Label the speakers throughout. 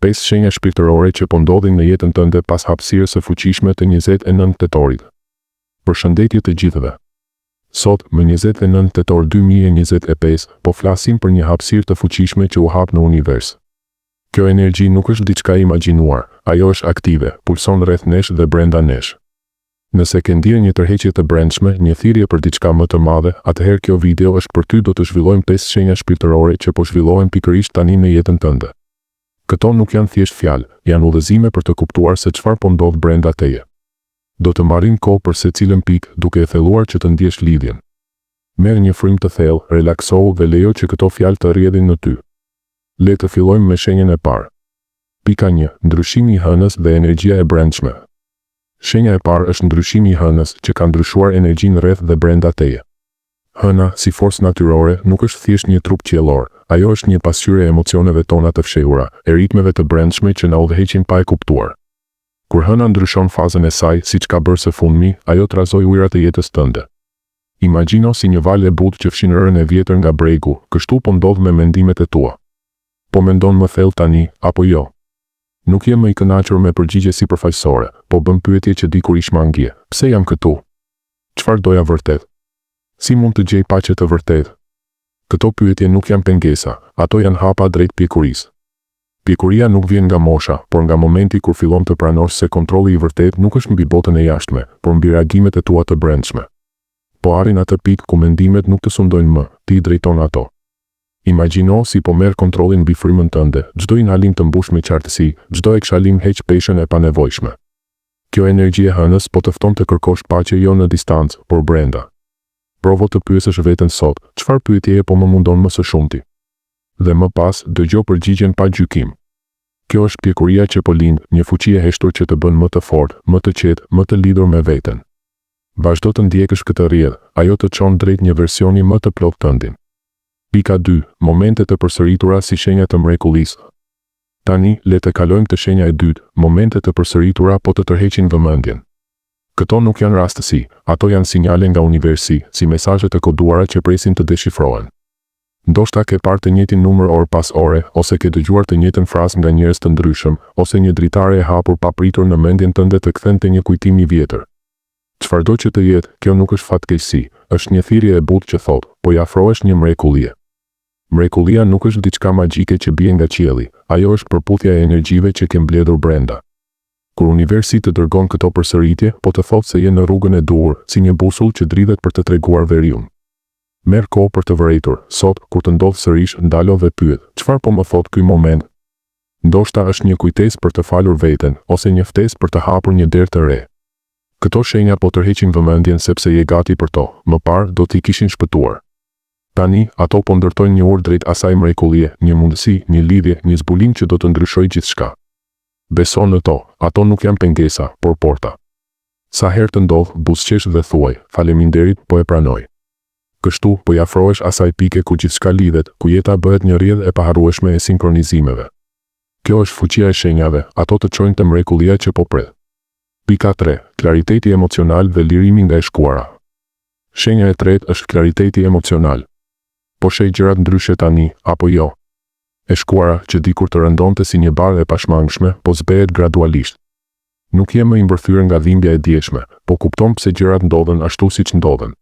Speaker 1: Pesë shenja shpirtërore që po ndodhin në jetën tënde pas hapësirës së fuqishme të 29 tetorit. Përshëndetje të gjithëve. Sot, më 29 tetor 2025, po flasim për një hapësirë të fuqishme që u hap në univers. Kjo energji nuk është diçka e imagjinuar, ajo është aktive, pulson rreth nesh dhe brenda nesh. Nëse ke ndjerë një tërheqje të brendshme, një thirrje për diçka më të madhe, atëherë kjo video është për ty do të zhvillojmë pesë shenja shpirtërore që po zhvillohen pikërisht tani në jetën tënde. Këto nuk janë thjesht fjalë, janë udhëzime për të kuptuar se çfarë po ndodh brenda teje. Do të marrim kohë për secilën pikë, duke e thelluar që të ndjesh lidhjen. Merr një frymë të thellë, relaksohu dhe lejo që këto fjalë të rrjedhin në ty. Le të fillojmë me shenjën e parë. Pika një, Ndryshimi i hënës dhe energjia e brendshme. Shenja e parë është ndryshimi i hënës, që ka ndryshuar energjinë rreth dhe brenda teje. Hëna, si forcë natyrore, nuk është thjesht një trup qiellor, ajo është një pasqyrë e emocioneve tona të fshehura, e ritmeve të brendshme që na udhëheqin pa e kuptuar. Kur hëna ndryshon fazën e saj, siç ka bërë së fundmi, ajo trazoi ujërat e jetës tënde. Imagjino si një valë e butë që fshin rërën e vjetër nga bregu, kështu po ndodh me mendimet e tua. Po mendon më thellë tani, apo jo? Nuk je më i kënaqur me përgjigje sipërfaqësore, po bën pyetje që dikur i shmangje, Pse jam këtu? Çfarë doja vërtet? Si mund të gjej paqe të vërtetë? Këto pyetje nuk janë pengesa, ato janë hapa drejt pjekurisë. Pjekuria nuk vjen nga mosha, por nga momenti kur fillon të pranosh se kontrolli i vërtetë nuk është mbi botën e jashtme, por mbi reagimet e tua të brendshme. Po arrin atë pikë ku mendimet nuk të sundojnë më, ti i drejton ato. Imagjino si po merr kontrollin mbi frymën tënde, çdo inhalim të mbush me qartësi, çdo ekshalim heq peshën e panevojshme. Kjo energji e hënës po të fton të kërkosh paqe jo në distancë, por brenda. Provo të pyesësh veten sot, çfarë pyetjeje po më mundon më së shumti? Dhe më pas, dëgjo përgjigjen pa gjykim. Kjo është pjekuria që po lind, një fuqi e heshtur që të bën më të fortë, më të qetë, më të lidhur me veten. Vazhdo të ndjekësh këtë rrjedhë, ajo të çon drejt një versioni më të plotë tëndin. Pika dy, Momente të përsëritura si shenja të mrekullisë. Tani, le të kalojmë te shenja e dytë, momente të përsëritura po të tërheqin vëmendjen. Këto nuk janë rastësi, ato janë sinjale nga universi, si mesazhe të koduara që presin të deshifrohen. Ndoshta ke parë të njëjtin numër orë pas ore, ose ke dëgjuar të njëjtën frazë nga njerëz të ndryshëm, ose një dritare e hapur papritur në mendjen tënde të kthen te një kujtim i vjetër. Çfarëdo që të jetë, kjo nuk është fatkeqësi, është një thirrje e butë që thotë, po i afrohesh një mrekullie. Mrekullia nuk është diçka magjike që bie nga qielli, ajo është përputhja e energjive që ke mbledhur brenda. Kur universi të dërgon këto përsëritje, po të thotë se je në rrugën e duhur, si një busull që dridhet për të treguar veriun. Merr kohë për të vërejtur, sot, kur të ndodhë sërish, ndalo dhe pyet, çfarë po më thotë ky moment? Ndoshta është një kujtesë për të falur veten, ose një ftesë për të hapur një derë të re. Këto shenja po tërheqin vëmendjen sepse je gati për to, më parë do t'i kishin shpëtuar. Tani, ato po ndërtojnë një urë drejt asaj mrekullie, një mundësi, një lidhje, një zbulim që do të ndryshojë gjithçka. Beso në to, ato nuk janë pengesa, por porta. Sa herë të ndodhë, buzëqesh dhe thuaj, Faleminderit, po e pranoj. Kështu, po i afrohesh asaj pike ku gjithçka lidhet, ku jeta bëhet një rrjedhë e paharrueshme e sinkronizimeve. Kjo është fuqia e shenjave, ato të çojnë te mrekullia që po pret. Pika tre, Klariteti emocional dhe lirimi nga e shkuara. Shenja e tretë është klariteti emocional. Po sheh gjërat ndryshe tani, apo jo? E shkuara, që dikur të rëndonte si një barrë e pashmangshme, po zbehet gradualisht. Nuk je më i mbërthyer nga dhimbja e djeshme, po kupton pse gjërat ndodhën ashtu siç ndodhën.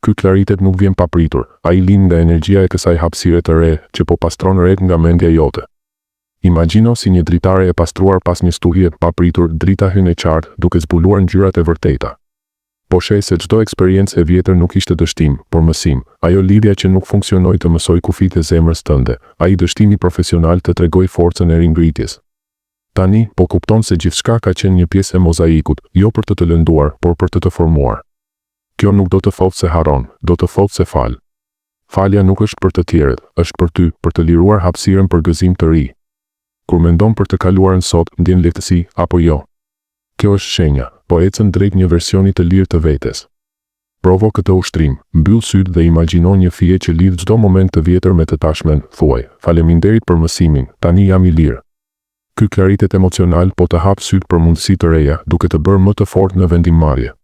Speaker 1: Ky klaritet nuk vjen papritur, ai lind nga energjia e kësaj hapësire të re, që po pastron retë nga mendja jote. Imagjino si një dritare e pastruar pas një stuhie, papritur, drita hyn e qartë, duke zbuluar ngjyrat e vërteta. Po sheh se çdo eksperiencë e vjetër nuk ishte dështim, por mësim, ajo lidhja që nuk funksionoi të mësoi kufijtë e zemrës tënde, ai dështimi profesional të tregoi forcën e ringritjes. Tani, po kupton se gjithçka ka qenë një pjesë e mozaikut, jo për të të lënduar, por për të të formuar. Kjo nuk do të thotë se harron, do të thotë se fal. Falja nuk është për të tjerët, është për ty, për të liruar hapësirën për gëzim të ri. Kur mendon për të kaluarën sot, ndjen lehtësi, apo jo? Kjo është shenja, po ecën drejt një versioni të lirë të vetes. Provo këtë ushtrim, mbyll sytë dhe imagjino një fije që lidh çdo moment të vjetër me të tashmen, thuaj, Faleminderit për mësimin, tani jam i lirë. Ky klaritet emocional po të hap sytë për mundësi të reja, duke të bërë më të fortë në vendimmarrje.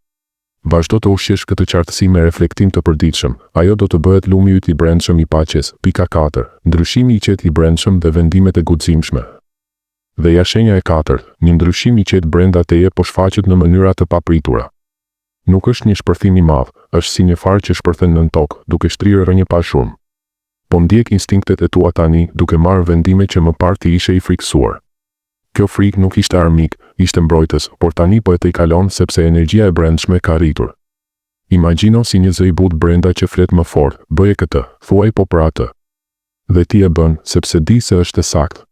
Speaker 1: Vazhdo të ushqesh këtë qartësi me reflektim të përditshëm, ajo do të bëhet lumi yt i brendshëm i paqes. Pika katër, Ndryshimi i qetë i brendshëm dhe vendimet e guximshme. Dhe ja shenja e katërt, një ndryshim i qetë brenda teje po shfaqet në mënyra të papritura. Nuk është një shpërthim i madh, është si një farë që shpërthen nën tokë, duke shtrirë rrënjë pa zhurmë. Po ndjek instinktet e tua tani, duke marrë vendime që më parë ti ishe i frikësuar. Kjo frikë nuk ishte armik, ishte mbrojtës, por tani po e tejkalon sepse energjia e brendshme ka rritur. Imagjino si një zë i butë brenda që flet më fort, bëje këtë, thuaj po për atë. Dhe ti e bën, sepse di se është e saktë.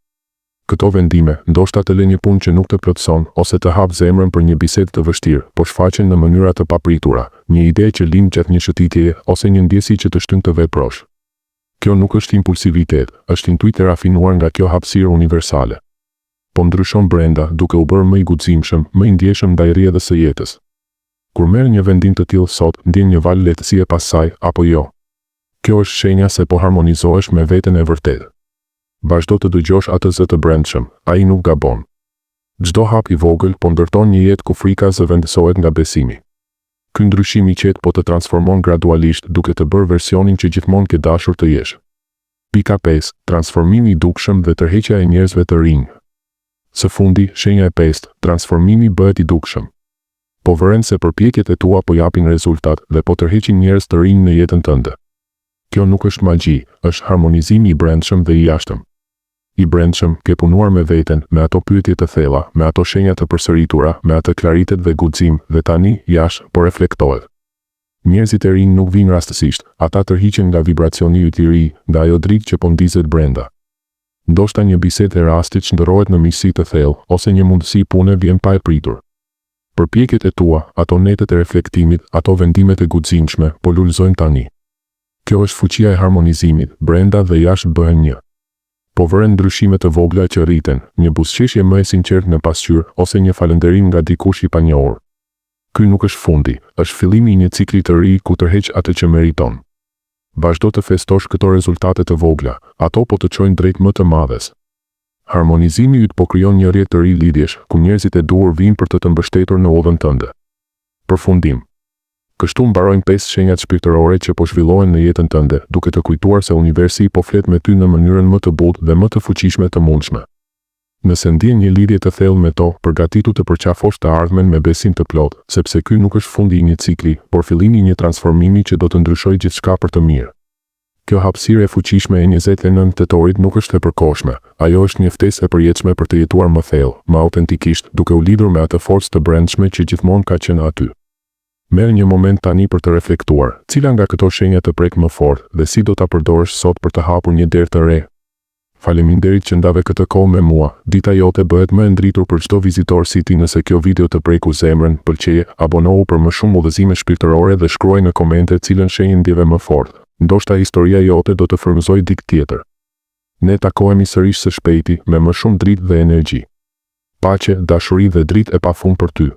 Speaker 1: Këto vendime, ndoshta të lë një punë që nuk të plotëson, ose të hap zemrën për një bisedë të vështirë, po shfaqen në mënyra të papritura, një ide që lind gjatë një shëtitjeje, ose një ndjesi që të shtyn të veprosh. Kjo nuk është impulsivitet, është intuitë e rafinuar nga kjo hapësirë universale. Po ndryshon brenda, duke u bërë më i guximshëm, më i ndjeshëm ndaj rrjedhës së jetës. Kur merr një vendim të tillë sot, ndjen një valë lehtësie pas saj, apo jo? Kjo është shenja se po harmonizohesh me veten e vërtetë. Vazhdo të dëgjosh atë zë të brendshëm, ai nuk gabon. Çdo hap i vogël po ndërton një jetë ku frika zëvendësohet nga besimi. Ky ndryshim i qetë po të transformon gradualisht duke të bërë versionin që gjithmonë ke dashur të jesh. Pika 5, Transformimi i dukshëm dhe tërheqja e njerëzve të rinj. Së fundi, shenja e pestë, transformimi bëhet i dukshëm. Po vëren se përpjekjet e tua po japin rezultat dhe po tërheqin njerëz të rinj në jetën tënde. Kjo nuk është magji, është harmonizimi i brendshëm dhe i jashtëm. I brendshëm, ke punuar me veten, me ato pyetje të thella, me ato shenja të përsëritura, me atë klaritet dhe guxim, dhe tani, jashtë, po reflektohet. Njerëzit e rinj nuk vijnë rastësisht, ata tërhiqen nga vibracioni yt i ri, nga ajo dritë që po ndizet brenda. Ndoshta një bisedë e rastit shndërrohet në miqësi të thellë, ose një mundësi pune vjen pa e pritur. Përpjekjet e tua, ato netët e reflektimit, ato vendimet e guximshme, po lulëzojnë tani. Kjo është fuqia e harmonizimit, brenda dhe jashtë bëhen një. Po vëren ndryshime të vogla që rriten, një buzëqeshje më e sinqertë në pasqyrë, ose një falënderim nga dikush i panjohur. Ky nuk është fundi, është fillimi i një cikli të ri ku tërheq atë që meriton. Vazhdo të festosh këto rezultate të vogla, ato po të çojnë drejt më të madhes. Harmonizimi yt po krijon një rrjet të ri lidhjesh, ku njerëzit e duhur vijnë për të të mbështetur në udhën tënde. Përfundim. Kështu mbarojnë pesë shenjat shpirtërore që po zhvillohen në jetën tënde, duke të kujtuar se universi po flet me ty në mënyrën më të butë dhe më të fuqishme të mundshme. Nëse ndjen një lidhje të thellë me to, përgatitu të përqafosh të ardhmen me besim të plotë, sepse ky nuk është fundi i një cikli, por fillimi i një transformimi që do të ndryshojë gjithçka për të mirë. Kjo hapësirë e fuqishme e 29 tetorit nuk është e përkohshme, ajo është një ftesë e përjetshme për të jetuar më thellë, më autentikisht, duke u lidhur me atë forcë të brendshme që gjithmonë ka qenë aty. Merr një moment tani për të reflektuar, cila nga këto shenja të prek më fort dhe si do ta përdorësh sot për të hapur një derë të re? Faleminderit që ndave këtë kohë me mua, dita jote bëhet më e ndritur për çdo vizitor si ti nëse kjo video të preku zemrën, pëlqeje, abonohu për më shumë udhëzime shpirtërore dhe shkruaj në komente cilën shenjë ndjeve më fort. Ndoshta historia jote do të frymëzojë dikë tjetër. Ne takohemi sërish së shpejti, me më shumë dritë dhe energji. Paqe, dashuri dhe dritë e pafund për ty.